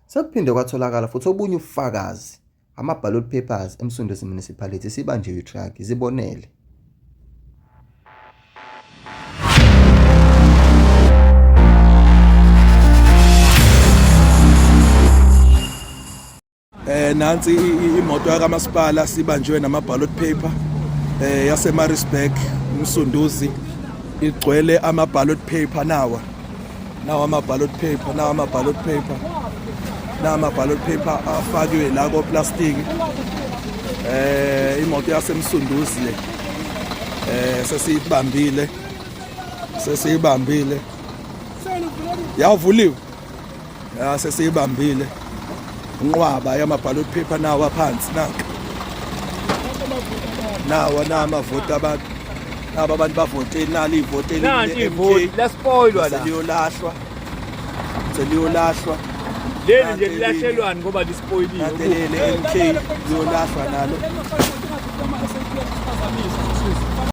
Sekuphinde kwatholakala futhi obunye ubufakazi ama-ballot papers eMsunduzi Municipality sibanjiwe i-truck zibonele. Nansi imoto yakamasipala sibanjiwe nama ballot paper yase Maritzburg uMsunduzi igcwele ama ballot paper nawa nawa ama ballot paper nawa ama ballot paper nawa ama ballot paper afakiwe la ko plastic. Imoto yaseMsunduzi le sesiyibambile, sesiyibambile, yavuliwe ya, sesiyibambile inqwaba yama ballot paper nawa phansi nanka nawa namavoti abantu naba abantu bavotile nali ivoti. Nanti ivoti laspoilwa la. Seliyolahlwa, seliyolahlwa. Leli nje lilashelwani ngoba lispoiliwe? Nanti leli MK liyolahlwa nalo.